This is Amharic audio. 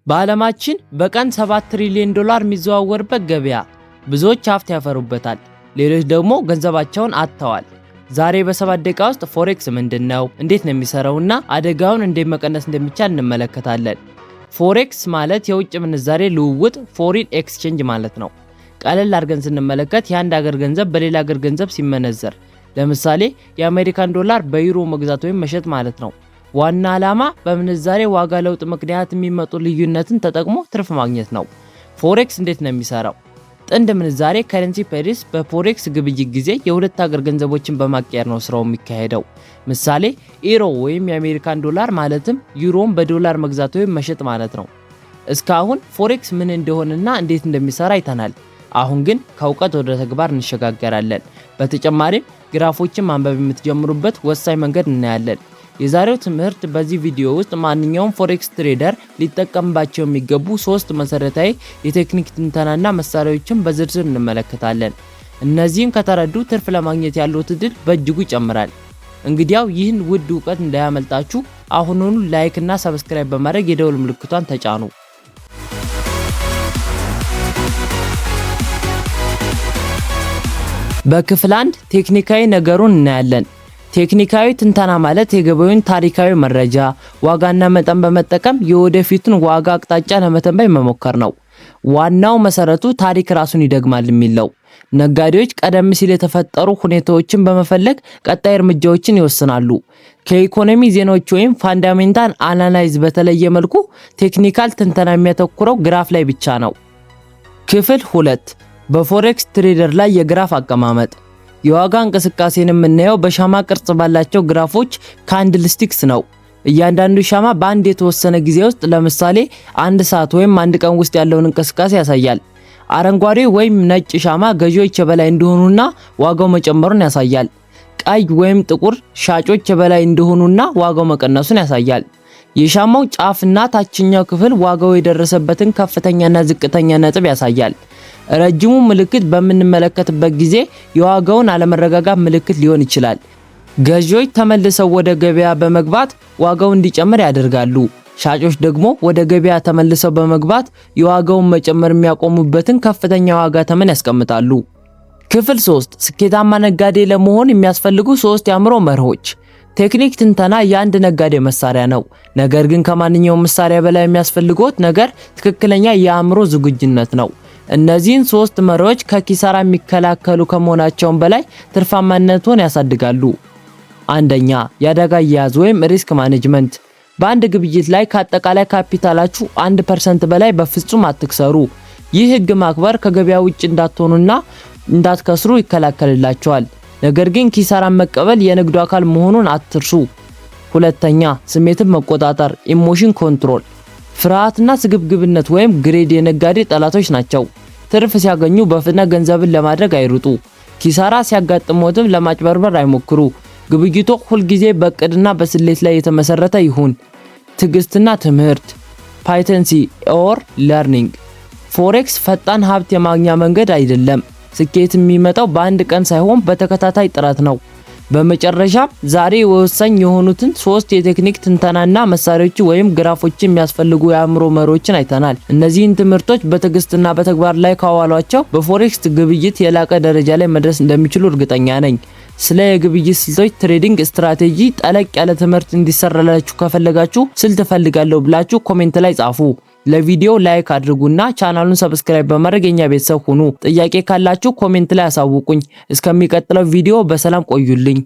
በዓለማችን በቀን 7 ትሪሊዮን ዶላር የሚዘዋወርበት ገበያ፣ ብዙዎች ሀብት ያፈሩበታል፣ ሌሎች ደግሞ ገንዘባቸውን አጥተዋል። ዛሬ በ7 ደቂቃ ውስጥ forex ምንድን ነው፣ እንዴት ነው የሚሰራውና አደጋውን እንዴት መቀነስ እንደሚቻል እንመለከታለን። Forex ማለት የውጭ ምንዛሬ ልውውጥ፣ foreign exchange ማለት ነው። ቀለል አድርገን ስንመለከት የአንድ ሀገር ገንዘብ በሌላ ሀገር ገንዘብ ሲመነዘር፣ ለምሳሌ የአሜሪካን ዶላር በዩሮ መግዛት ወይም መሸጥ ማለት ነው። ዋና ዓላማ በምንዛሬ ዋጋ ለውጥ ምክንያት የሚመጡ ልዩነትን ተጠቅሞ ትርፍ ማግኘት ነው። Forex እንዴት ነው የሚሰራው? ጥንድ ምንዛሬ፣ currency pairs፣ በ forex ግብይት ጊዜ የሁለት ሀገር ገንዘቦችን በማቀያየር ነው ስራው የሚካሄደው። ምሳሌ፣ ኢሮ ወይም የአሜሪካን ዶላር ማለትም ዩሮን በዶላር መግዛት ወይም መሸጥ ማለት ነው። እስካሁን forex ምን እንደሆነና እንዴት እንደሚሰራ አይተናል። አሁን ግን ከእውቀት ወደ ተግባር እንሸጋገራለን። በተጨማሪም ግራፎችን ማንበብ የምትጀምሩበት ወሳኝ መንገድ እናያለን። የዛሬው ትምህርት በዚህ ቪዲዮ ውስጥ ማንኛውም forex trader ሊጠቀምባቸው የሚገቡ ሶስት መሰረታዊ የቴክኒክ ትንተናና መሳሪያዎችን በዝርዝር እንመለከታለን። እነዚህን ከተረዱ ትርፍ ለማግኘት ያለው እድል በእጅጉ ይጨምራል። እንግዲያው ይህን ውድ እውቀት እንዳያመልጣችሁ አሁኑኑ like እና subscribe በማድረግ የደወል ምልክቷን ተጫኑ። በክፍል 1 ቴክኒካዊ ነገሩን እናያለን። ቴክኒካዊ ትንተና ማለት የገበያውን ታሪካዊ መረጃ፣ ዋጋና መጠን በመጠቀም የወደፊቱን ዋጋ አቅጣጫ ለመተንበይ መሞከር ነው። ዋናው መሰረቱ ታሪክ ራሱን ይደግማል የሚለው። ነጋዴዎች ቀደም ሲል የተፈጠሩ ሁኔታዎችን በመፈለግ ቀጣይ እርምጃዎችን ይወስናሉ። ከኢኮኖሚ ዜናዎች ወይም fundamental analyze በተለየ መልኩ technical ትንተና የሚያተኩረው ግራፍ ላይ ብቻ ነው። ክፍል 2፣ በ forex trader ላይ የግራፍ አቀማመጥ። የዋጋ እንቅስቃሴን የምናየው በሻማ ቅርጽ ባላቸው ግራፎች፣ candlesticks ነው። እያንዳንዱ ሻማ በአንድ የተወሰነ ጊዜ ውስጥ፣ ለምሳሌ አንድ ሰዓት ወይም አንድ ቀን ውስጥ ያለውን እንቅስቃሴ ያሳያል። አረንጓዴ ወይም ነጭ ሻማ ገዢዎች የበላይ እንደሆኑና ዋጋው መጨመሩን ያሳያል። ቀይ ወይም ጥቁር ሻጮች የበላይ እንደሆኑና ዋጋው መቀነሱን ያሳያል። የሻማው ጫፍና ታችኛው ክፍል ዋጋው የደረሰበትን ከፍተኛና ዝቅተኛ ነጥብ ያሳያል። ረጅሙ ምልክት በምንመለከትበት ጊዜ የዋጋውን አለመረጋጋት ምልክት ሊሆን ይችላል። ገዢዎች ተመልሰው ወደ ገበያ በመግባት ዋጋው እንዲጨምር ያደርጋሉ። ሻጮች ደግሞ ወደ ገበያ ተመልሰው በመግባት የዋጋውን መጨመር የሚያቆሙበትን ከፍተኛ ዋጋ ተመን ያስቀምጣሉ። ክፍል 3፣ ስኬታማ ነጋዴ ለመሆን የሚያስፈልጉ ሶስት የአእምሮ መርሆች። ቴክኒክ ትንተና የአንድ ነጋዴ መሳሪያ ነው። ነገር ግን ከማንኛውም መሳሪያ በላይ የሚያስፈልገው ነገር ትክክለኛ የአእምሮ ዝግጁነት ነው። እነዚህን ሶስት መርሆች ከኪሳራ የሚከላከሉ ከመሆናቸውም በላይ ትርፋማነቱን ያሳድጋሉ። አንደኛ፣ የአደጋ አያያዝ ወይም risk management። በአንድ ግብይት ላይ ከአጠቃላይ ካፒታላችሁ 1% በላይ በፍጹም አትክሰሩ። ይህ ህግ ማክበር ከገበያ ውጭ እንዳትሆኑና እንዳትከስሩ ይከላከልላችኋል። ነገር ግን ኪሳራን መቀበል የንግዱ አካል መሆኑን አትርሱ። ሁለተኛ፣ ስሜትን መቆጣጠር፣ emotion control። ፍርሃትና ስግብግብነት ወይም greed የነጋዴ ጠላቶች ናቸው። ትርፍ ሲያገኙ በፍጥነት ገንዘብን ለማድረግ አይሩጡ። ኪሳራ ሲያጋጥሞትም ለማጭበርበር አይሞክሩ። ግብይቶ ሁልጊዜ በእቅድና በስሌት ላይ የተመሰረተ ይሁን። ትዕግስትና ትምህርት፣ patience or learning። Forex ፈጣን ሀብት የማግኛ መንገድ አይደለም። ስኬት የሚመጣው በአንድ ቀን ሳይሆን በተከታታይ ጥረት ነው። በመጨረሻም ዛሬ ወሳኝ የሆኑትን ሶስት የቴክኒክ ትንተናና መሳሪያዎች ወይም ግራፎችን የሚያስፈልጉ የአእምሮ መርሆችን አይተናል። እነዚህን ትምህርቶች በትዕግስትና በተግባር ላይ ካዋሏቸው በ forex ግብይት የላቀ ደረጃ ላይ መድረስ እንደሚችሉ እርግጠኛ ነኝ። ስለ የግብይት ስልቶች፣ trading strategy ጠለቅ ያለ ትምህርት እንዲሰራላችሁ ከፈለጋችሁ ስልት እፈልጋለሁ ብላችሁ comment ላይ ጻፉ። ለቪዲዮ like አድርጉና ቻናሉን subscribe በማድረግ የኛ ቤተሰብ ሁኑ። ጥያቄ ካላችሁ comment ላይ አሳውቁኝ። እስከሚቀጥለው ቪዲዮ በሰላም ቆዩልኝ።